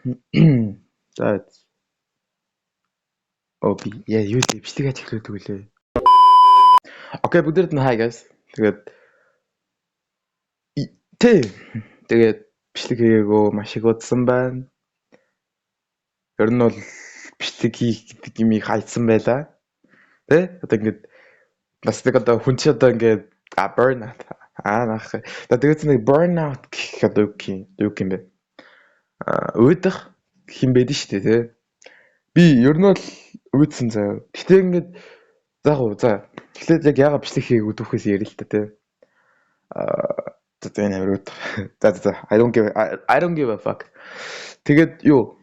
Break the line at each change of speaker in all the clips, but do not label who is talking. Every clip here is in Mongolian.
За. Оо би яа юу лээ бичлэг яаж эхлүүлдэг вүлээ. Окей, бүгдээрд нь hi guys. Тэгээд тий. Тэгээд бичлэг хийгээгөө маш их удсан байна. Ер нь бол бичлэг хийх гэдэг юмыг хайцсан байлаа. Тэ? Одоо ингээд бас нэг одоо хүн чи одоо ингээд burn out наах. За тэгээд нэг burn out гэх одоо юу гэх юм? Юу гэх юм бэ? Уйдах гэх юм байдаг шүү дээ, тэ? Би ер нь бол уйдсан заяа. Гэтэ ингээд за гоо за. Тэгэхээр яг яагаад бичлэг хийгээгүй түүхээс ярил л та, тэ? За за энэ амар уйдах. За за. I don't give a fuck. Тэгээд юу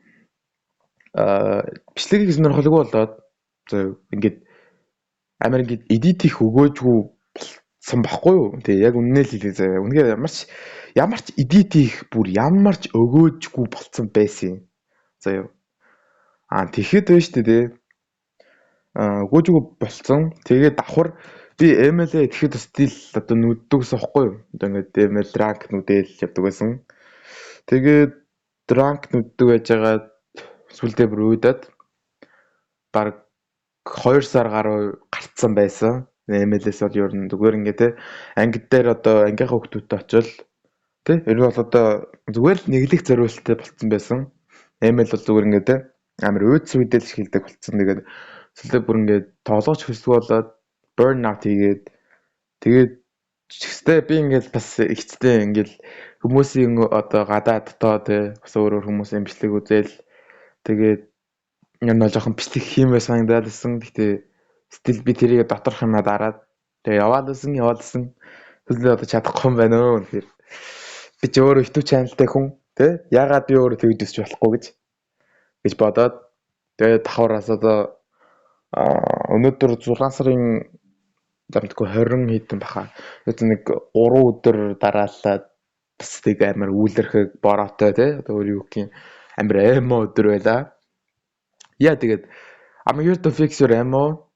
бичлэгийг сонирхолгүй болоод заяа ингээд амар ингээд edit хийх өгөөжгүй болсон баггүй юу? Тэгээ яг үннээ л хэлээ заяа. Үнэхээр ямар ч edit хийх бүр ямар ч өгөөжгүй болцсон байсан юм. Заяа. Тэгэхэд байна шүү дээ, тий. Өгөөжгүй болцсон. Тэгээд давхар би MLA тэгэхэд бас стил одоо нүддэг гэсэн байхгүй юу? Одоо ингээд ML rank нүдэл явдаг байсан. Тэгээд rank нүддэг байжгаад сүлдээ бүр уйдаад баг 2 сар гаруй гарцсан байсан. MLS бол ер нь зүгээр ингээ те анги дээр одоо ангийнхаа хүүхдүүдтэй очил те ер нь бол одоо зүгээр л нэглэх зориулттай болцсон байсан. ML бол зүгээр ингээ те амар үйдс үедэл шилдэг болцсон. Тэгээд сүлдээ бүр ингээ тоглооч хөсгөө болоод burn out хийгээд тэгээд тэгстэй би ингээл бас ихтэй ингээл хүмүүсийн одоо гадаад дотоо те бас өөр өөр хүмүүсийн бичлэг үзэл тэгээд юм бол жоохон бичлэг хиймээр санагдаад байсан. Гэтэ стил би тэрийг доторх юмаа дараад тэгээ яваал байсан. Сүлдээ одоо чадахгүй юм байна өө. Тэгэхээр би ч өөрөө YouTube channel-тай хүн тэ яагаад би өөрөө тэгж өсч болохгүй гэж бодоод тэгээд давхараас одоо өнөөдөр 6 сарын замдгүй 20 хэдэн баха. Тэгээд нэг 3 өдөр дараалаад бас нэг амар үүлэрхэг бороотой тэ одоо өөр юу гэх юм амар эмо өдөр байлаа. Яа тэгээд I'm here to fix your emo.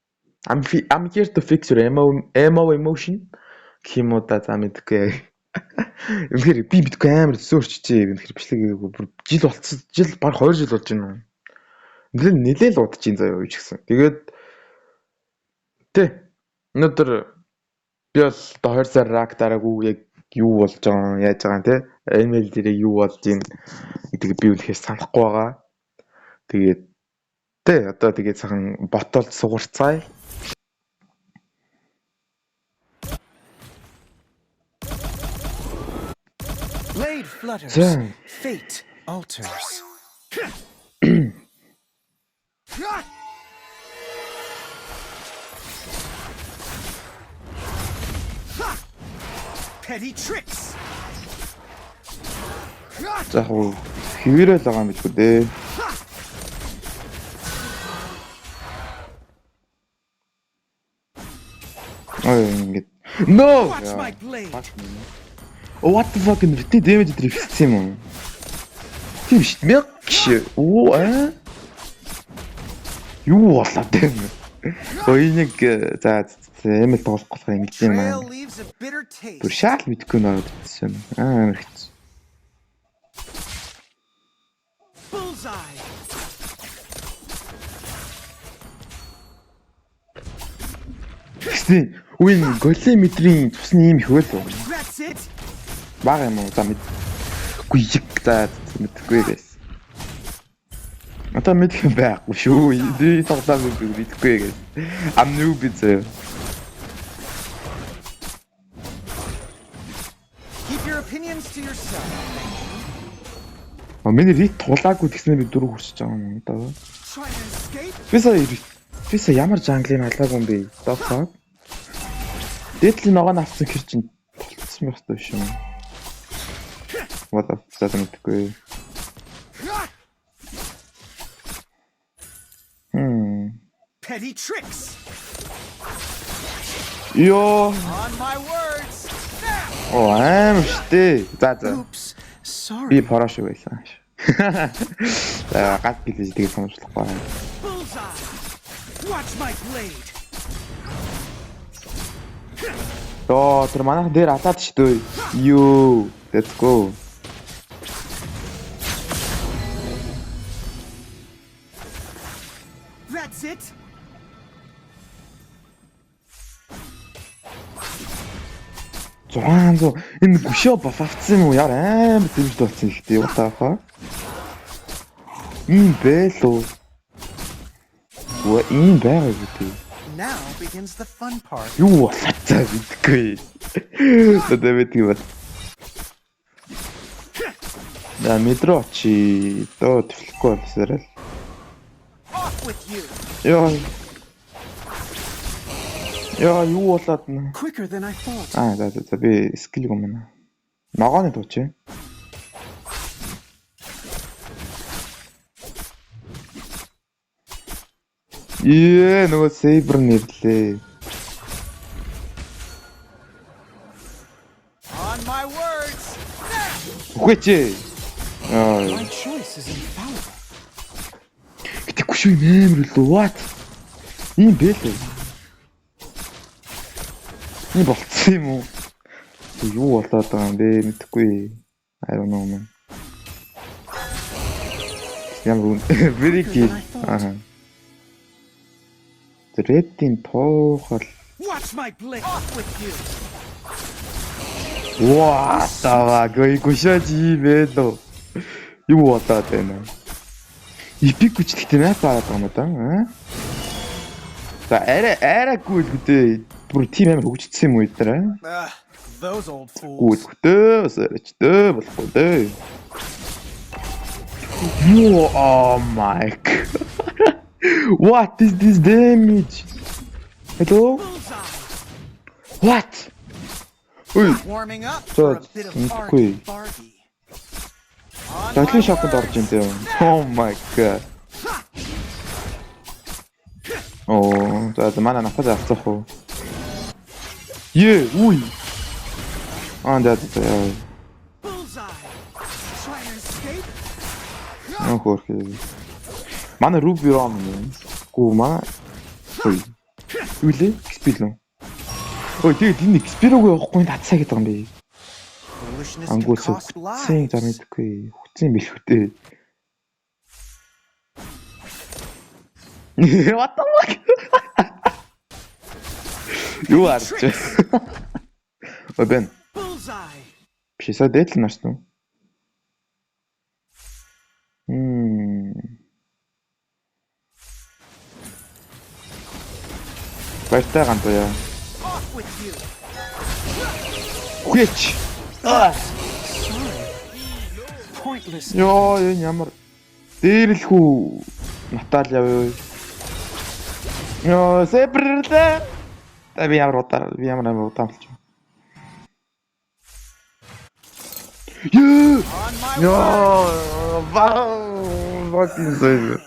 I'm here to fix your emo emotion гэх юм уу да за мэдгүй. Үнэхээр би мэдгүй амар төсөөрчжээ. Үнэхээр бичлэг хийгээгүй бүр жил болцсон. Жил баг 2 жил болж байна. Нэлээд л удаж чинь заяа юу ч гэсэн. Тэгээд тэ өнөөдөр би бол одоо 2 сар рак дараагүй яг юу болж байгаа яаж байгаа те ML дээр юу болж ийн гэдгийг би үнэхээр санахгүй байгаа. Тэгээд тэ одоо тэгээд сайхан ботолд сугарцгаая.
Blade flutters, fate alters. Petty tricks.
За яг хэвээрэл байгаа юм билгүй дээ. Ой ингээд No. Oh, what the fuck энэ битээ damage дээр ихсэн юм уу? Тийм шүү. 1000 киши. Оо аа. Юу болоо тийм. Ой нэг за ML тоглох болохоор ингэж юм аа. Бүр шаал мэдэхгүй нөрөөд ирсэн юм. Амар хэцүү. Тэгсэн үгүй големетрийн цусны ийм их байл уу? Бага юм уу? За мэдгүй яг за мэдгүй гэсэн. Одоо мэдэх юм байхгүй шүү. Би тоглоом би мэдгүй гэсэн. I'm newbie зөө.
Keep your opinions to yourself.
А миний рит тулаагүй тэгснээр би дөрөв хүрчиж байгаа юм даа. Би сая ямар жанглыг алаагүй юм бэ? The fuck? Дээдлийн ногоон авсан хэр чинь тулцсан байх хэрэгтэй биш юм. What the fuck мэдгүй.
Petty tricks.
Йоо.
On my words.
Оо аим штэ. За за.
Sorry.
Би параш байсан. За гад гэлж тэгээд сонирхолтой.
Watch my blade.
Йоо, тэр манайхан дээр алаад шүү дээ. Йоо, let's go.
That's it.
600 энэ гүшөө buff авцсан юм уу? Яар амар дэмжд болсон ихтэй. What the fuck? Ийм бэлүү. Ва ийм байгаагүй тий.
Now begins the fun part.
Юу болоо цаа мэдгүй. Одоо мэдгүй бол. За метро очи. Доо түлхэхгүй болсоор л.
Off with you.
Яа. Яа юу болоод нэ?
Quicker than I thought.
Аа за за за би skill юм байна. Ногооны тууч. Ее нөгөө Saber нэрлээ.
On my words.
Үхээч. Аа
My choice is infallible.
гэтэхгүй шүү юм амар лөө. What? Ийм бэлээ. Ийм болцсон юм уу? Юу болоод байгаа юм бэ? Мэдэхгүй. I don't know man. Ямар үн. Very good. Аа. Red-ийн туухал.
Watch my blade. Off with you.
What the fuck? Ой гүшээж ийм бэлээ. Юу болоод байна? Epic хүчлэгтэй map хараад байгаа юм да. Аа? За арай арайгүй л үдээ. Бүр тийм амар хөгжчихсэн юм уу энэ?
Ugh, those old fools.
Гүйлгтэй бас арайчтэй болохгүй дээ. Юу oh my god. What is this damage? Hello?
Bullseye.
What? Ой,
Warming up
За,
for a bit of
мэдгүй.
argy bargy. On my
Дадлын шоконд орж
words.
ин дээ. Oh my god. Оо, за за манай надад авцах уу? Е, үгүй. Аа, за за яа.
Bullseye. Try to escape.
Нөө хөөрхөө. Манай Ruby Rom юм. Гүү манай. Ой. Юу лээ? XP лүү. Ой, тэгээд энэ XP рүүгээ явахгүй татсаа гэдэг юм бэ.
Foolishness can
Ангуус
cost
хүтсэн за
lives.
мэдгүй. Хүтсэн бэлхүү дээ. What the fuck? Юу арч? Ой бен.
Bullseye.
Биш сая дээдл нарсан уу? Мм. Баяртай гантуяа.
Off with you.
Үхээч.
Sorry. Pointless.
Йоо, энэ ямар дээрлэхүү Натал яваа. Йоо, сэбэрлээ. Та би ямар удаа би ямар амар удаан болчих. Йоо!
On my
Йоо, вау, fucking save.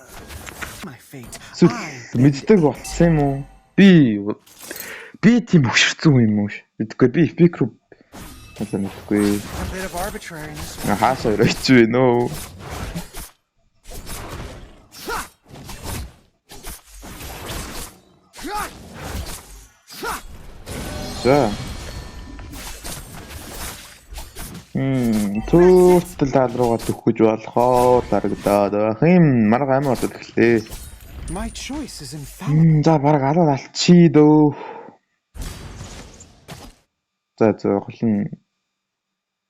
My fate.
Эсвэл
I
мэддэг болцсон юм уу? Би тийм хөшөрцөн хүн юм уу? Мэдгүй би epic рүү одоо мэдгүй.
a bit of arbitrariness.
Хаашаа өрөөч вэ нөө? За. Түүтэл тал руугаа төхөж болохоо дарагдаад байх юм. Марга амин ордод эхэллээ.
My choice is infallible.
За бараг алаад алчий дөө. За за гол нь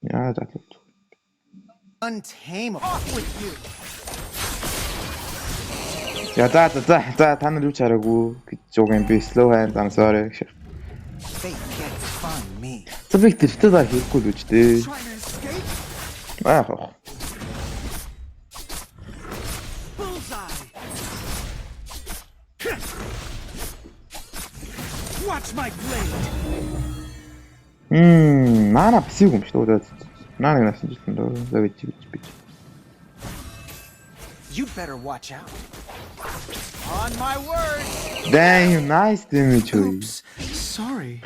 яаж алаад.
Untamable. Off with you.
Я за за за за та нар юу ч хараагүй гэж уг юм би slow hand I'm sorry.
Fate can't define me.
За би тэртээ за хийхгүй л үж дээ.
Trying to escape?
Аа хоо.
Bullseye. Watch my blade.
Мана псиг юм шүү дээ. Наа нэг насан жилтэн дөө. За гэж гэж би.
You'd better watch out. On my words.
Damn, nice damage хөөе.
Oops. Sorry.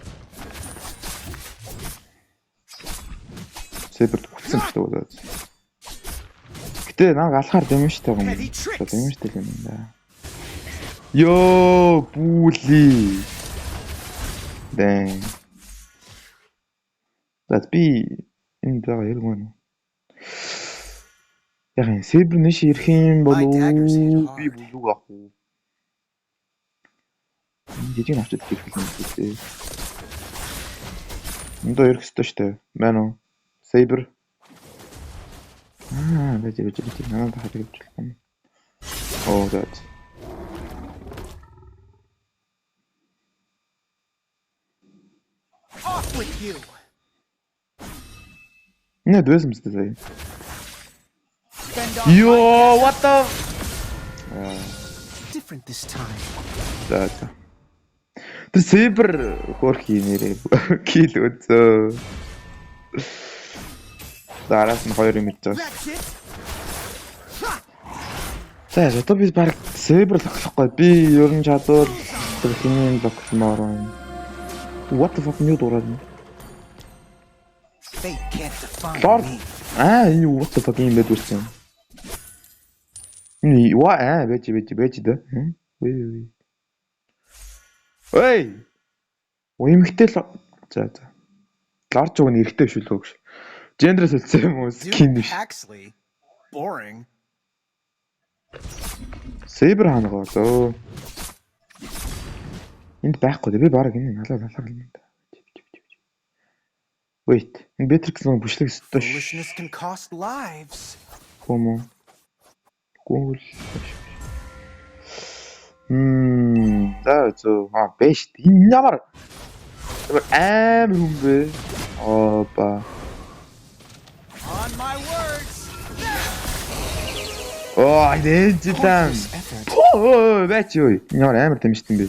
Сэбэр хүтсэн шүү дээ. Гэтэ наа галахаар damage-тай юм. За damage-тай юм да. Йоо, бүли. Damn. За би энэ байгаа хэрэг байна. Яг юм сэбэр нэш ирэх юм болов
My daggers hit
уу? Би
hard.
бүлүү авах уу? Жижиг нь авчиад ирэх юм дээ. Энд ирэх ёстой шүү дээ. Байна уу? Saber. Аа, байж байж байж. Надад харагдаж байна. Оо, за.
Off with you.
Нэ дөөсөн мэт сая.
Fend off my
Йоо, what the
different this time.
За за. Тэр Saber хөөх юм нэрээ. Kill үзөө. За араас нь хоёр юм идэж байгаа.
That's it. Ha!
За одоо би баг Saber локлохгүй. Би ер нь чадвал тэр хинийн локлмоор байна. What the fuck юу дураад байна?
Fate can't define
Lord.
me.
Аа энэ юу what the fuck юм байдаг юм. Энэ ва аа байж байж байж да. Үгүй үгүй. Ой. Уймхтэй л за за. Лорж уг нь эрэгтэй биш үлээ гэж. Гендер солилцсон юм уу?
Duke
Skin биш.
Paxley. Boring.
Saber хаана болоо? Энд байхгүй дээ. Би баг энэ налаа налаа юм да. Wait. Энэ Beatrix нэг бүшлэг өстой ш.
Foolishness can cost lives.
Хүмүү. Гүйл. За зөв. Аа, бэш. Энэ ямар ямар амар хүн бэ? Оо ба.
On my words.
Оо, энэ жилэн.
Pointless effort.
Оо, бач юу. Энэ ямар амар дэмжтэн бэ?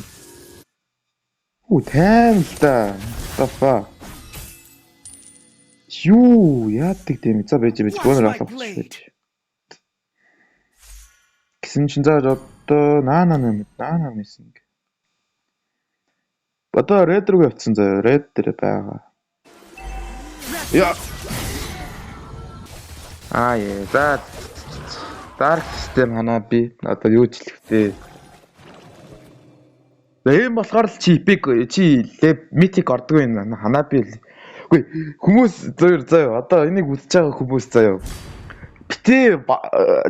Үу, тайм л да. What the fuck? Юу, яадаг тийм. За байж байж бөөнөр алах байж. Гэсэн чинь за одоо наа наа наа наа наа мисэн. Одоо red руу явцсан заяа. Red дээр байгаа. Яа. Аа яа. За Dark system ханаа би одоо юу ч хэлэх вэ? За ийм болохоор л чи epic чи mythic ордгүй юм ханаа би. Үгүй хүмүүс зөөр заяа одоо энийг үзэж байгаа хүмүүс заяа. Битээ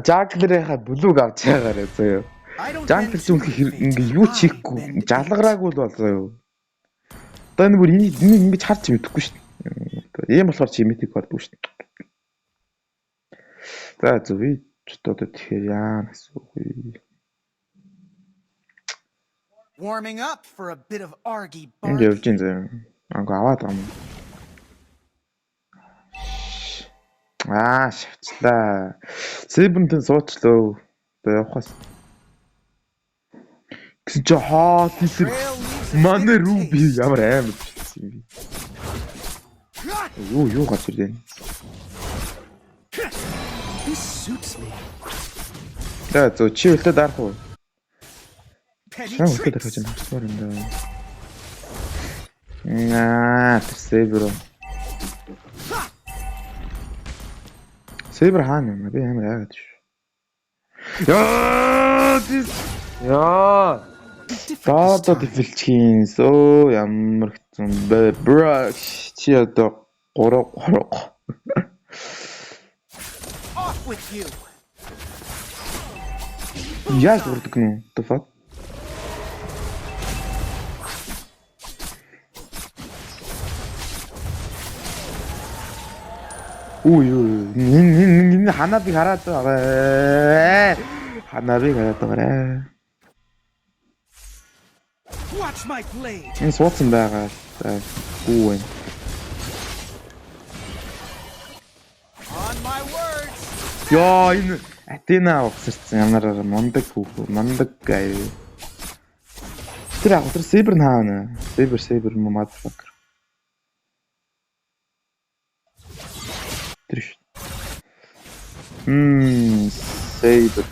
jungler-ийнхаа blue-г авч байгаарэ заяа.
I don't
Jungler
bend
чи үнэхээр
to fate.
ингээ юу ч
I
хийхгүй
bend it.
жалгараагүй л бол заяа. Одоо энэ бүр энийг ингэж харж мэдэхгүй шүү дээ. Ийм болохоор чи mythic ордгүй шүү дээ. За зөв би ч одоо тэгэхээр яана гэсэн үг вэ?
Warming up for a bit of argy
Энд
bargy.
явж гин заяа. Анга аваад байгаа юм. Аа, шавчлаа. Сэбэнтэн суучлаа. Одоо явахаас. Гэсэн чи хоол хийсэр
Trail leaves a
манай
bitter
Руби
taste.
ямар амар бичсэн юм бэ? Юу юу гарч ирлээ?
This suits me.
За зөө чи үлдээ дарах уу?
Petty
Чам үлдээ дарах
tricks.
гэж харсаар юм да. Наа, тэр Сэбэр. Сэбэр хаана юм бэ? Би амар яагаад шүү. Яа, this Яа.
Different this
Одоо
time.
дэвлчихин. Сөө ямар хэцүү юм бэ? Бра чи одоо 3 3.
Off with you.
Яаж урддаг нь? What the fuck? Үу юу энэ энэ энэ ханабыг хараад байгаа. Ханабыг хараад байгаа.
Watch my blade.
Энэ суудсан байгаа. За гүү байна.
On my words.
Йоо энэ Атена угсарсан ямар мундаг хүүхүү, мундаг аяа. Тэр яг тэр Saber нь хаана? Saber Saber motherfucker. Тэр шүү. Saber.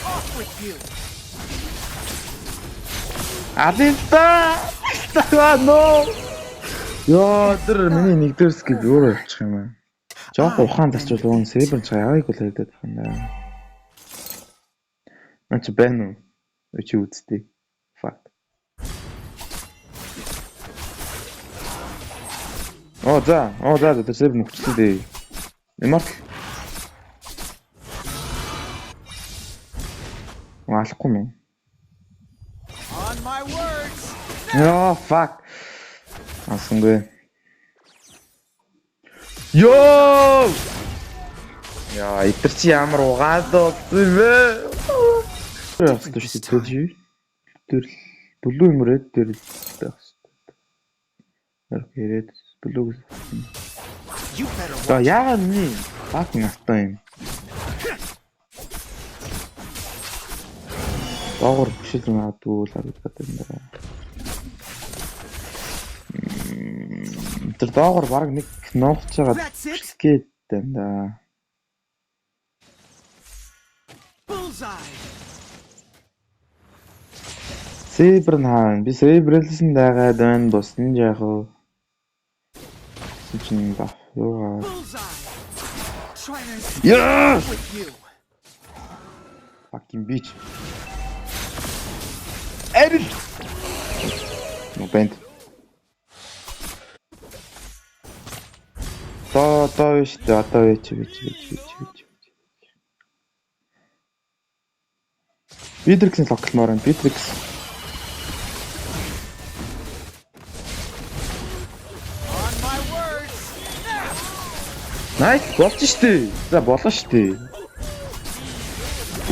Off with you.
Алиста! Та нөө. Йоо тэр миний нэгдүгээр skill юу явчих юм бэ? Жохо ухаан зарчвал уун Saber ч яагаад л харагдаад байна юм да. Наа чи байна уу? Чи үзтээ. Fuck. Оо за, оо за за тэр Saber мөхчихсэн дээ. Immortal. Алахгүй мөн. Яа, fuck. Асангүй. Йоо! Яа, эдгээр чи ямар угаалаа болсон юм бэ? Яасан шүү дээ. Тэр blue юм red дээр л байх хэрэгтэй. Okay, red blue гэсэн.
You better
За
watch.
яагаад миний fucking астай юм? Доогор бишэл магадгүй л харагдаад байна даа. Тэр доогор баг нэг нуугч байгаа
That's it.
гээд байна да.
Bullseye.
Сейбр нь хаана? Би сейбрлсэн дагаад байна. Бус нь яах вэ? Тэгсэн чинь баф юугаа.
Bullseye. Trying to escape
Яа!
with you.
Fucking bitch. Эрэл. No бэнд. Одоо одоо биш дээ. Одоо биш биш биш биш биш. Битриксийн локлмоор байна. Битрикс.
On my words.
Nice болж штэ. За болоо штэ.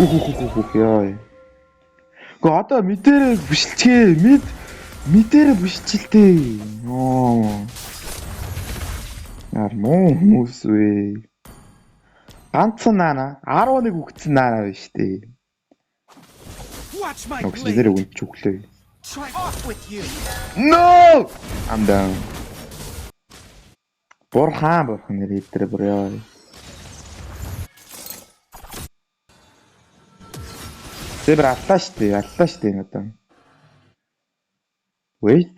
Үх үх үх үх яа. Гэхдээ одоо мэдэрээ бишэлцгээ. Мэд мэдэрээ бишэлцэлтэй. Оо. Яар муу хүмүүс вэ? Ганцхан наана 11 үгдсэн наана биш штэ.
Watch my
Нөгс
blade.
нэр үнч өглөө.
Try off with you.
No! I'm down. Бурхан бурхан нэр идрээ бүр яа. Зебр аллаа штэ, аллаа штэ энэ одоо. Wait.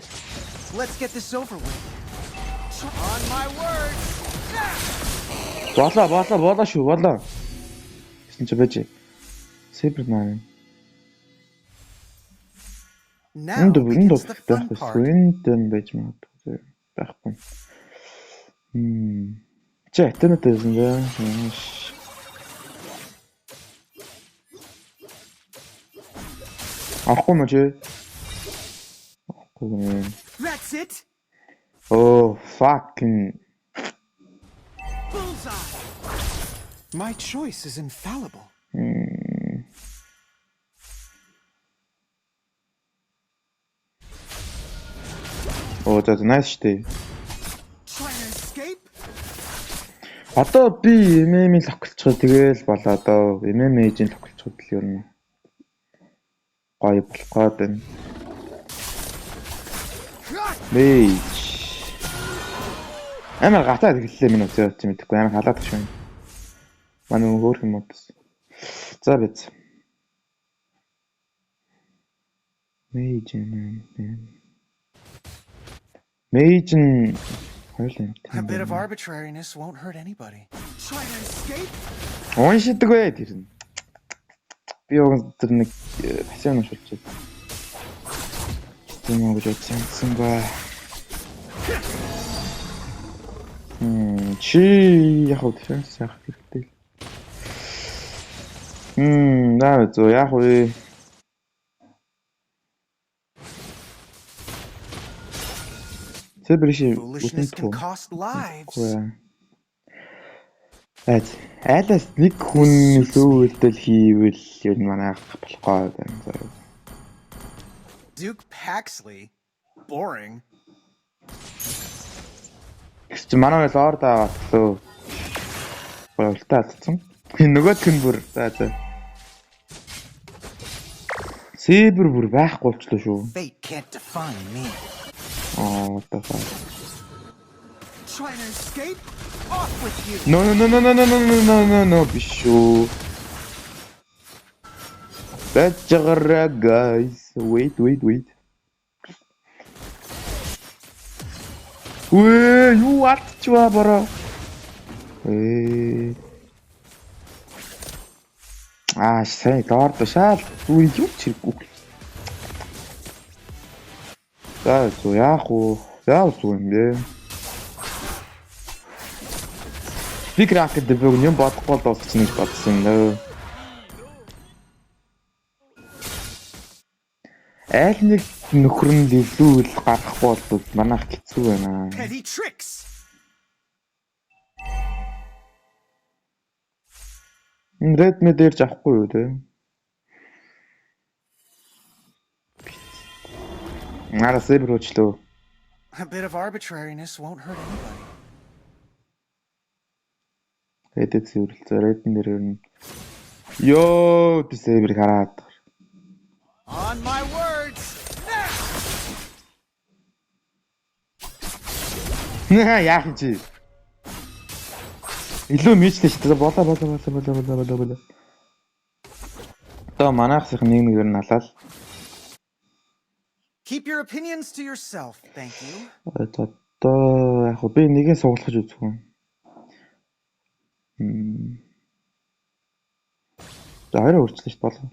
Let's get this over with. On my words.
Болоо, болоо, болоо шүү, болоо. Гэсэн чи байж. Зебр наа.
Now
Энд энд
begins the fun
байхгүй.
part.
Энд энэ байж магадгүй. Байхгүй. Хм. Чи интернет байсан дээ. Авахгүй мө чи? Авахгүй гэнэ.
That's it.
Oh, fucking.
Bullseye. My choice is infallible.
Оо, за за, nice штэ.
Trying to escape?
Одоо би MM-ийн локалцоход тэгэл болоо доо. MM-ийн локалцоход л ер нь гоё болох гээд байна. Мэж. Амар гатаа тэглэлээ минь үзээ чи мэдэхгүй амар халаад тах шүү. Манай өөр юм уу бас. За биз. Мэж юм. Мэж нь хоёул юм.
A bit of arbitrariness won't hurt anybody. Trying to escape?
Уншидаг бай тэр нь. Би уг тэр нэг пассив уншуулчих. Тийм үү гэж бодсон ба. Чи яг уу дефенс яах хэрэгтэй. Наа зөө яах вэ? Сэбриши
Foolishness
үтэн
can cost lives.
Үгүй. Айц. Айлаас нэг хүн илүү үйлдэл хийвэл ер нь манай болох гоо байна. За.
Duke Paxley? Boring.
Тэгс чи манай лорд аваад лөө. Болтой алдсан. Нөгөөх нь бүр за за. Сэбэр бүр байхгүй болчлоо шүү.
Fate can't define me.
Аа, what the fuck.
Trying to escape? Off with you!
No no no no no no no no no no no биш шүү. Байж байгаарай guys. Wait wait wait. Үе, юу алдчихваа бороо. Ээ. Аа, сайн лорд шаал үе юу ч хэрэггүй. За, зү яах вэ? Яах зү юм бэ? Big Rocket дээр би юм бодохгүй л дуусчихна гэж бодсон юм нөө. Айл нэг нөхөр нь илүү л гарахгүй бол манайх хэцүү байна.
Petty tricks.
Энэ Red Mid дээрж авахгүй юу те? Нара сэбэр хөөчлөө.
A bit of arbitrariness won't hurt anybody.
Red цэвэрлээ. Red дээр ер нь. Йоо, би сэбэр хараад.
On my words. Now.
Яах юм чи? Илүү мэдлээ шүү дээ. Болоо болоо болоо болоо болоо болоо болоо. Одоо манайхсах нэг нэгээр нь алаал.
Keep your opinions to yourself, thank you.
Одоо яг хөө би нэгийг сугалах үзэх юм. За хоёроо өөрчлөн шүү дээ болоо.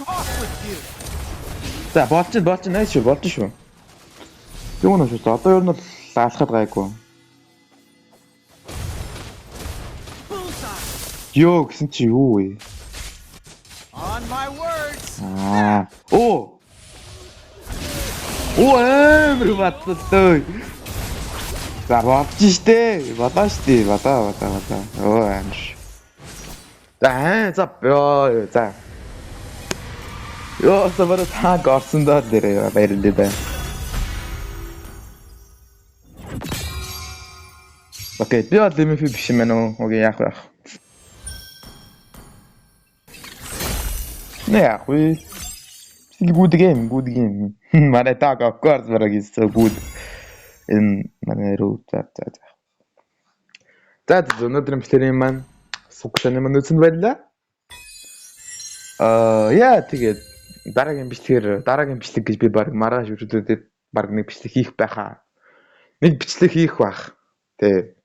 Off with you.
За болж чинь болж чинь шүү болж шүү. Юу нэ шүү. Одоо ер нь бол алхахад гайгүй.
Bullseye.
Йоо гэсэн чи юу вэ?
On my words.
Аа. Оо. Оо амар батлаа. За болж штэ. Болоо штэ. Болоо болоо болоо. Оо амар. За за ёо за. Ёо сабара та горсон доо дээрээ баярлалаа да. Окей, би бол MVP биш юм байна уу? Окей, яах вэ? Нэ яах вэ? Still good game, good game. Манай tag of course бараг is so good. Энэ манай рүү за за за. За за өнөөдрийн бичлэгийн маань сугшааны маань үзсэнд баярлалаа. Яа тэгээд дараагийн бичлэгээр дараагийн бичлэг гэж би баг маргааш үргэлжлүүлээд баг нэг бичлэг хийх байхаа. Нэг бичлэг хийх байх. Тэ.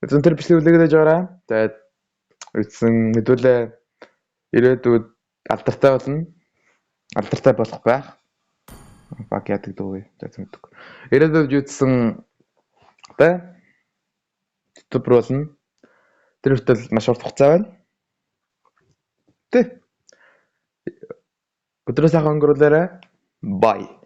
Үзэн тэр бичлэг үлээгээд байгаарай. Тэгээд үзсэн мэдүүлээ ирээдүйд алдартай болно. Алдартай болох байх. Баг яадаг дөө. За зэмдэг. Ирээдүйд юудсан тэ YouTuber болно. Тэр хүртэл маш урт хугацаа байна. Тэ. Өдрөө сайхан өнгөрүүлээрэй. Bye.